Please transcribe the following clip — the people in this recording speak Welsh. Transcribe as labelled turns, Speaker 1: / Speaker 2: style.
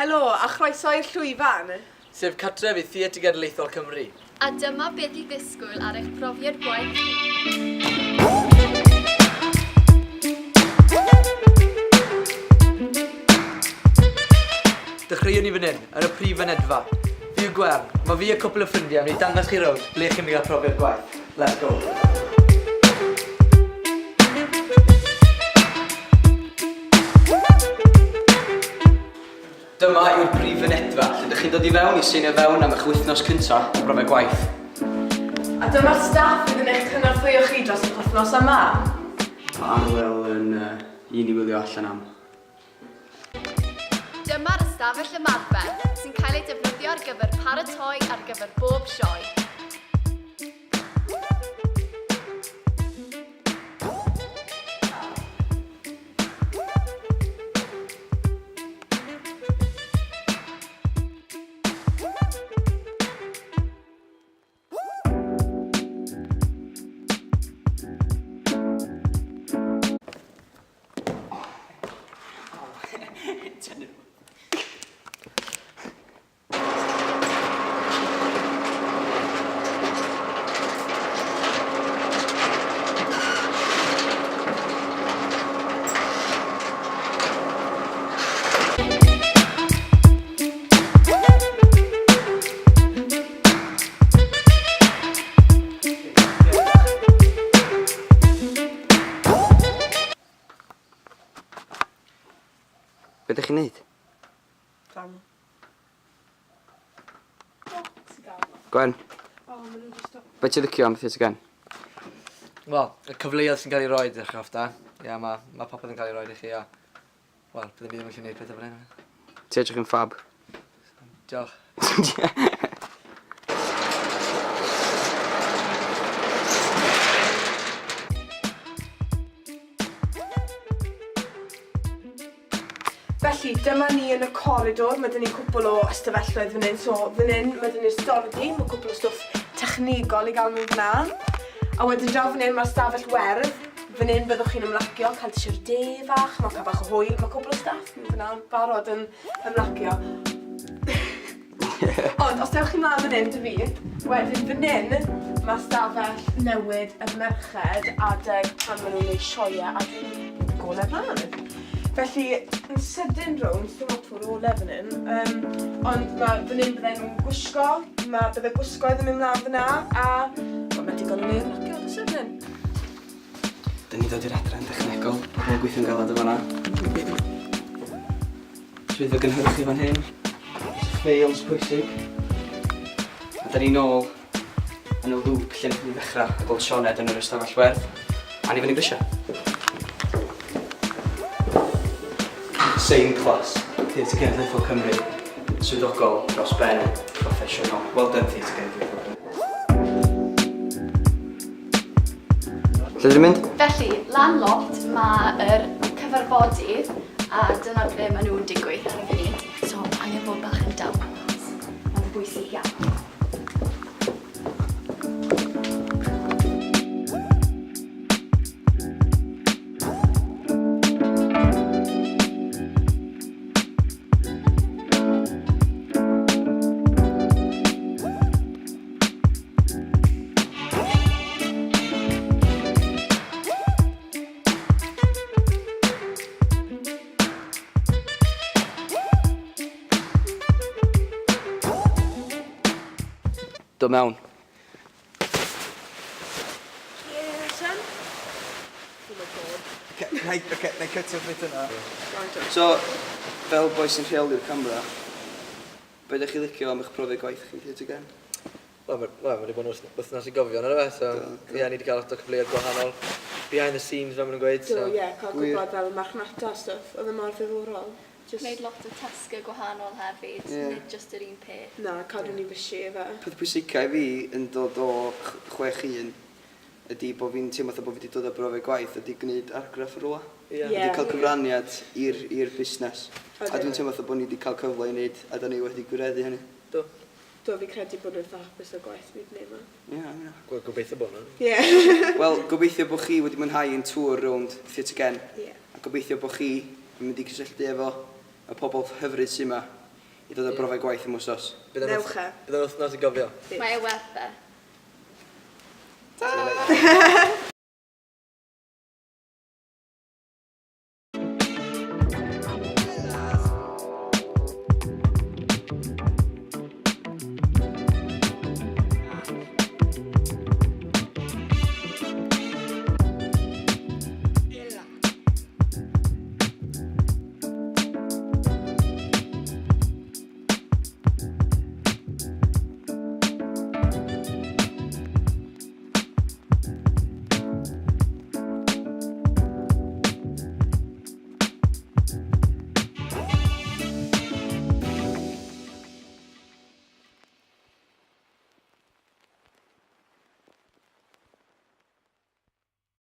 Speaker 1: Helo a chroeso i'r llwyfan!
Speaker 2: Sef cartref i Theatr Genedlaethol Cymru.
Speaker 3: A dyma beth i ddisgwyl ar eich profiad gwaith chi.
Speaker 2: Dechreuwn ni fan hyn, yn y prif fynedfa. Fi yw Gwern, mae fi a cwpl o ffrindiau yn mynd i dangos chi rownd ble chi'n mynd i gael profiad gwaith. Let's go! Dyma yw'r brif fynedfa, lle dych chi'n dod i fewn i seinio fewn am eich wythnos cyntaf o brofiad gwaith.
Speaker 1: A dyma'r staff fydd yn eich cynorthwyo chi dros y pythnos yma.
Speaker 2: Mae Arwel yn un i wylio allan am.
Speaker 3: Dyma'r ystafell ymarfer, sy'n cael ei defnyddio ar gyfer paratoi ar gyfer bob sioe.
Speaker 2: Be ydych chi'n neud?
Speaker 1: Drama.
Speaker 2: Gwen. Be ti'n licio am Theatr Gen? Wel, y cyfleoedd sy'n cael ei roi i'r chi da. Ie, mae ma popeth yn cael ei roi i chi a... Wel, bydde fi ddim yn gallu gwneud pethau fel hyn. Ti edrych yn ffab. Diolch.
Speaker 1: Felly, dyma ni yn y coridor, mae 'da ni cwpl o ystafelloedd fan hyn, so fan hyn mae 'da ni'r stordy, mae cwpl o stwff technegol i gael mewn fan'na. A wedyn draw fan hyn mae'r stafell werdd, fan hyn byddwch chi'n ymlacio, cael t-shirt de fach, mae'n cael bach o hwyl, mae cwpl o staff mewn fan'na barod yn ymlacio. Ond os dewch chi mlaen fan hyn 'da fi, wedyn fan hyn ma' stafell newid y merched adeg pan ma' nhw'n neud sioeau a gole mlan. Felly yn sydyn rownd, sdim lot fawr o ole fan hyn, yym ond ma' fan hyn bydden nhw'n gwisgo, ma' bydde gwisgoedd yn mynd mlan fan'na a wel ma' digon o le i ymlacio does e fan hyn?
Speaker 2: Dyn ni ddod i'r adran dechnegol, pobl yn gweithio'n galed yn fan'na. Swyddfa gynhyrchu fan hyn. Ffeils pwysig. A da ni nôl yn y loop lle wnaethon ni ddechrau a gweld Sioned yn yr ystafell werdd. A ni fyny grisiau. Same class, Theatr Genedlaethol Cymru, swyddogol dros ben, proffesiynol. Well done Theatr Genedlaethol Cymru. Lle dyn ni'n mynd?
Speaker 3: Felly, lan lofft mae yr cyfarfodydd a dyna ble maen nhw'n digwydd ar y funud. So, angen bod bach yn dawel. Mae'n bwysig iawn.
Speaker 2: Dod mewn.
Speaker 4: Oce, na i cytio'r bit yna.
Speaker 2: So, fel boi sy'n rheoli'r camera, be ydych chi licio am eich profiad gwaith chi'n Theatr Gen?
Speaker 5: Wel ma' wel ma' 'di bod yn wthn- wythnos i gofio on'd do fe so ie ni 'di ga'l lot o cyfleoedd gwahanol behind the scenes fel ma' nw'n gweud so.
Speaker 1: Do ie ca'l gwybod fel marchnata a stwff o'dd e mor ddiddorol. Jyst...
Speaker 3: Gwneud lot o tasge gwahanol hefyd... Ie. ...nid jyst yr un peth.
Speaker 1: Na cadw ni'n busy ife?
Speaker 2: Peth pwysica i fi yn dod o 6-1 ydi bo fi'n teimlo fatha bo fi 'di dod o brofiad gwaith a 'di gneud argraff yn rwla.
Speaker 5: Ie.
Speaker 2: Wedi ca'l cyfraniad i'r i'r busnes. A dwi'n teimlo fatha bo ni 'di ca'l cyfle i neud a 'dan ni wedi gwireddu hynny.
Speaker 5: Do.
Speaker 1: Do, fi credu bod nhw'n eitha hapus â'r gwaith ni 'di neud 'ma.
Speaker 2: Ie, ie.
Speaker 5: Wel, gobeithio bod nhw.
Speaker 1: Ie.
Speaker 2: Wel, gobeithio bod chi wedi mwynhau ein tour rownd Theatr Gen.
Speaker 1: Ie.
Speaker 2: A gobeithio bod chi yn mynd i cysylltu efo y pobl hyfryd sy 'ma.
Speaker 6: I ddod â brofiad gwaith am wsos.
Speaker 5: Bydd e'n
Speaker 1: Newch e.
Speaker 5: Bydd e'n wythnos i gofio.
Speaker 3: Mae e werth e.
Speaker 6: Ta!